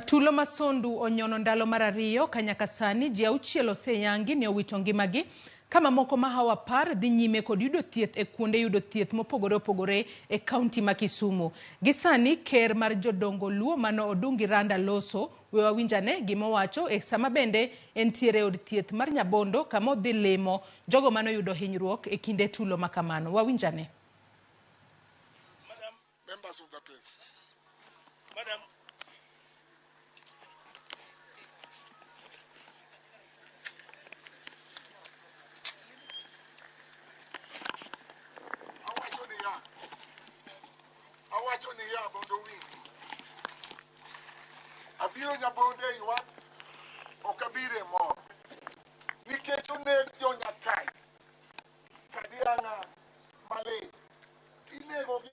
Tulo ma Sondu onyono ndalo mar ariyo ka nyaka sani ji auchiel oseyangi ni owito ngimagi ka mamoko mahawo apar dhi nyime kod yudo thieth e kuonde yudo thieth mopogore opogore e kaunti ma Kisumu. Gi sani ker mar jodongo Luo mano Odungi Randa loso we wawinj ane gima owacho e sama bende entiere e od thieth mar Nyabondo kama odhi limo jogo mane oyudo hinyruok e kinde tulo ma kamano. Wawinj ane. Madam, members of the press. Madam. Awacho niya, awacho niya mondo uwinji. Abiro Nyabondo e ywak, ok abiro e mor. Nikech oneg jo Nyakach, Kadiang'a, malit. Inegogi.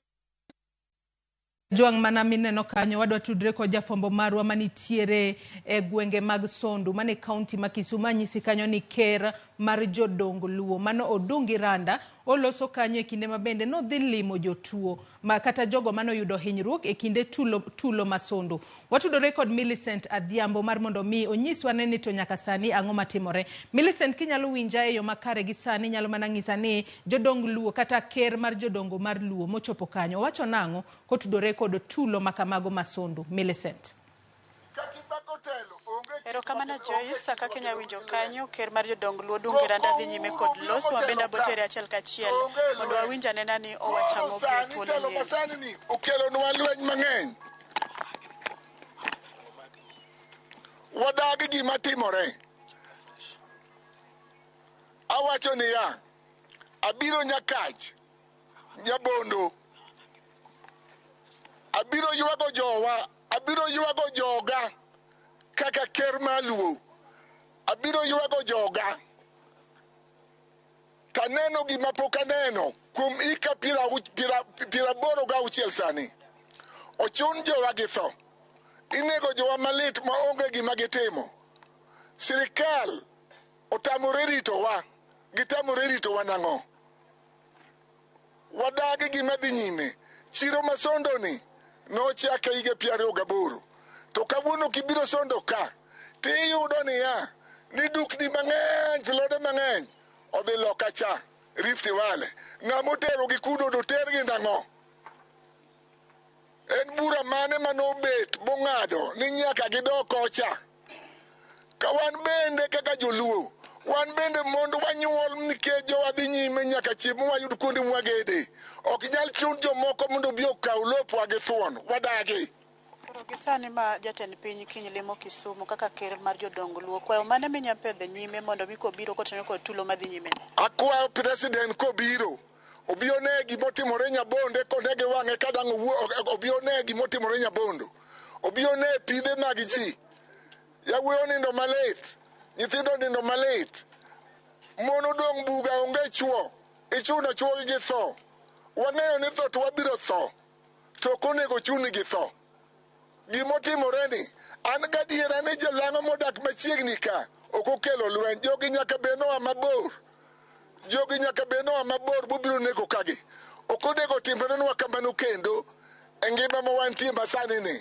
Jwang' mana mineno kanyo wadwa tudre kod jafwambo marwa manitiere e gwenge mag Sondu mane kaunti ma Kisumu. Anyisi kanyo ni ker mar jodong Luo mano Odungi Randa oloso kanyo e kinde ma bende nodhi limo jotuo ma kata jogo mane oyudo hinyruok e kinde tulo, tulo ma Sondu. Watudore kod Millicent Adhiambo mar mondo mi onyiswa ne ni to nyaka sani ang'o matimore. Millicent, kinyalo winja e yo makare gi sani, inyalo mana nyisa ni jodong Luo kata ker mar jodongo mar Luo mochopo kanyo owacho nang'o kotudore kod tulo makamago ma Sondu? Millicent. Erokamano Joyce, kaka inya winjo kanyo, ker mar jodong Luo Odungi Randa dhi nyime kod loso, ma bende abotere achiel kachiel mondo wawinj anena ni owacho ang'o gi thuolo Telo ni. masani ni okelonwa lweny mang'eny. Wadagi gima timore. Awacho niya, abiro Nyakach, Nyabondo. Abiro ywago jowa, abiro ywago joga kaka ker mar Luo. Abiro ywago joga. Taneno gima pok aneno kuom hika piero aboro gauchiel sani. Ochun jowa gi tho. Inego jowa malit ma onge gima gitimo. Sirikal otamore ritowa. Gitamore ritowa nang'o? Wadagi gima dhi nyime. Chiro ma Sondo ni nochake higa 28. To kawuono kibiro Sondo ka, tiyudo niya, ni dukni mang'eny, plode mang'eny odhi loka cha, Rift Valley. Ng'ama oterogi kuno to otergi nang'o? En bura mane manobet mong'ado ni nyaka gidog kocha? Ka wan bende kaka joluo, wan bende mondo wanyuol nikech jowa dhi nyime nyaka chieng' mwayud kuonde mwagede. Ok nyal chun jomoko mondo obi okaw lopwa gi thuon. Wadagi. Koro gi sani ma jatend piny kiny limo Kisumu kaka ker mar jodong Luo, kwayo mane minya pedho nyime mondo mi kobiro kotenore kod tulo madhi nyime ni? Akwayo president kobiro, obi one gimotimore Nyabonde kone gi wang'e ka dang' owuo, obi one gimotimore Nyabondo. Obi one pidhe mag ji. Yawuoyi onindo malit, nyithindo onindo malit. Mon odong' buga onge chuo, ichuno chuogi gi tho. Wang'eyo ni tho to wabiro tho, to ok onego chun gi tho. Gimotimore ni, an gadiera ni jolang'o modak machiegni ka ok okelo lweny. Jogi nyaka bed noa mabor. Jogi nyaka bed noa mabor mobiro nego kagi. Ok onego timrenwa kamano kendo e ngima ma wantie masani ni.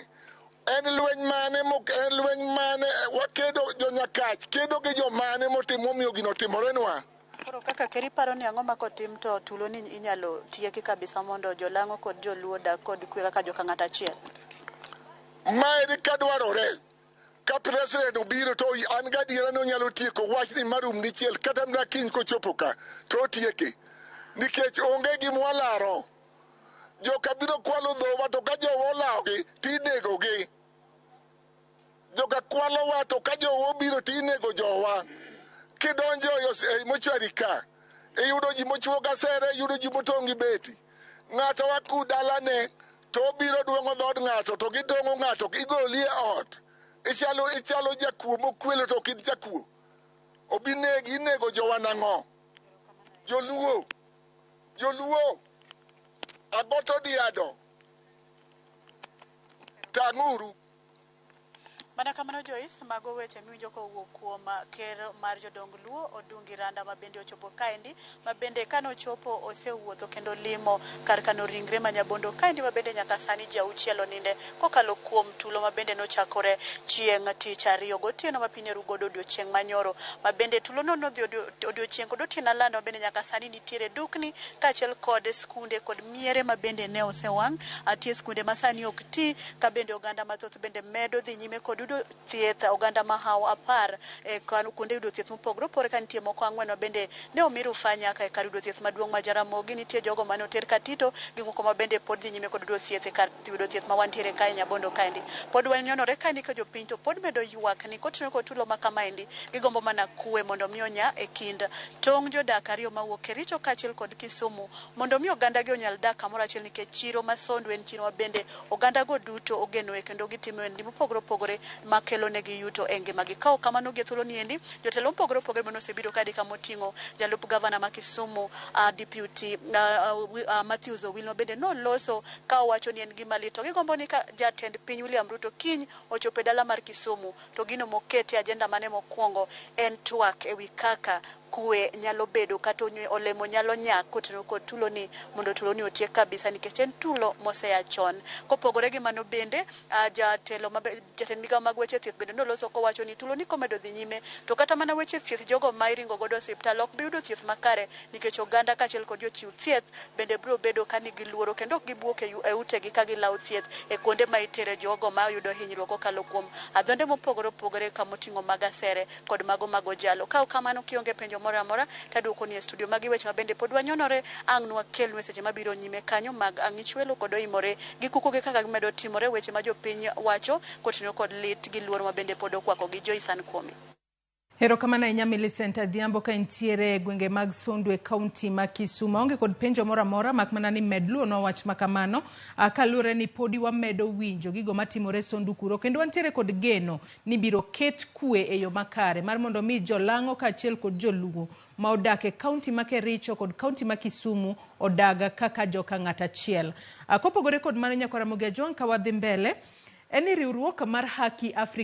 En lweny mane, en lweny mane wakedo jo Nyakach kedo gi jomane motimo momiyo gino otimorenwa. Koro kaka ker iparo ni ang'o ma kotim to tulo ni inyalo tieki kabisa mondo jolang'o kod joluo odag kod kwe kaka joka ng'ato achiel? Maeri kadwarore ka president obiro to an gadiera ni onyalo tieko wachni marum dichiel kata mana kiny kochopo ka to otieke nikech onge gima walaro. Joka biro kwalo dhowa to ka jowa olawogi tinegogi. Joka kwalowa to ka jowa obiro tinego jowa. Kidonjo e mochwari ka, iyudo ji mochuo gasere, iyudo ji motong' gi beti. Ng'ato wa ku dalane to obiro duong'o dhood ng'ato to gitong'o ng'ato igoli e ot. Ichalo, ichalo jakuo mokwelo to ok in jakuo. Obi negi, inego jowa nang'o? Joluo, joluo, agoto diado. Tang'uru. Mana kamano Joyce, mago weche miwinjo kowuok kuom ker mar jodong Luo Odungi Randa ma bende ochopo kaendi, ma bende kane ochopo osewuotho kendo limo kar kano ringre ma Nyabondo kaendi, ma bende nyaka sani ji auchiel oninde kokalo kuom tulo ma bende nochakore chieng' tich ariyo gotieno ma piny oru godo odiochieng' manyoro, ma bende tulo no nodhi odiochieng' kod otieno alando, ma bende nyaka sani nitiere dukni kaachiel kod skunde kod miere ma bende ne osewang'. Atie skunde ma sani ok ti, ka bende oganda mathoth bende medo dhi nyime kod yudo thieth, oganda mahawo 10 e kuonde yudo thieth mopogore opogore, ka nitie moko 4 ma bende ne omi rufaa nyaka e kar yudo thieth maduong' ma Jaramogi. Nitie jogo mane oter Katito gi moko ma bende pod dhi nyime kod yudo thieth e kar yudo thieth ma wantiere kae Nyabondo kaendi. Pod wanyonore kaendi ka jopiny to pod medo ywak ni kotenore kod tulo ma kamaendi, gigombo mana kwe mondo mi onya e kind tong' jodak ariyo mawuok Kericho kaachiel kod Kisumu, mondo mi oganda gi onyal dak kamoro achiel, nikech chiro ma Sondu en chiro ma bende oganda go duto ogenoe kendo gitimo ohelni mopogore opogore makelo negi yuto e ngimagi. Ka ok kamano, gi thuolo ni endi jotelo mopogore opogore mane osebiro kadi kamoting'o jalup gavana ma Kisumu, deputy Matthews Owino bende noloso ka owacho ni en gima lit to gigombo ni ka jatend piny William Ruto kiny ochopo e dala mar Kisumu to gino mokete agenda mane mokwongo en twak ewi kaka kwe nyalo bedo kata olemo nyalo nyak kotenore kod tulo ni, mondo tulo ni otiek kabisa, nikech en tulo moseya chon. Kopogore gi mano bende, jatelo jatend migawo mag weche thieth bende noloso kowacho ni tulo ni komedo dhi nyime to kata mana weche thieth, jogo ma iringo godo osiptal ok bi yudo thieth makare, nikech oganda kaachiel kod jochiw thieth bende biro bedo ka nigi luoro kendo ok gibuok e utegi ka gilawo thieth e kuonde ma itere jogo ma yudo hinyruok kokalo kuom adhonde mopogore opogore kamoting'o mag asere kod mago mag ojalo. Ka ok kamano, kionge penjo moro amora taduoko ni e studio. Magi weche ma bende pod wanyonore ang' nwakelnu e seche mabiro nyime kanyo mag ang'ichwelo kod oimore gi kukugi kaka gimedo timore, weche ma jopiny wacho kotenore kod lit gi luoro ma bende pod okwako gi. Joyce, an kuomi. Erokamano ahinya Millicent Adhiambo ka intiere e gwenge mag Sondu e kaunti ma Kisumu. Aonge kod penjo moro amora mak mana ni med luonwa wach ma kamano, kaluwore ni podi wamedo winjo gigo matimore Sondu kuro, kendo wantiere kod geno ni biro ket kwe e yo makare mar mondo mi jolang'o kaachiel kod joluo ma odak e kaunti ma Kericho kod kaunti ma Kisumu odag kaka joka ng'at achiel. Kopogore kod mano, nyakwar Ramogi Ajwang', ka wadhi mbele en ni riwruok mar Haki Afrika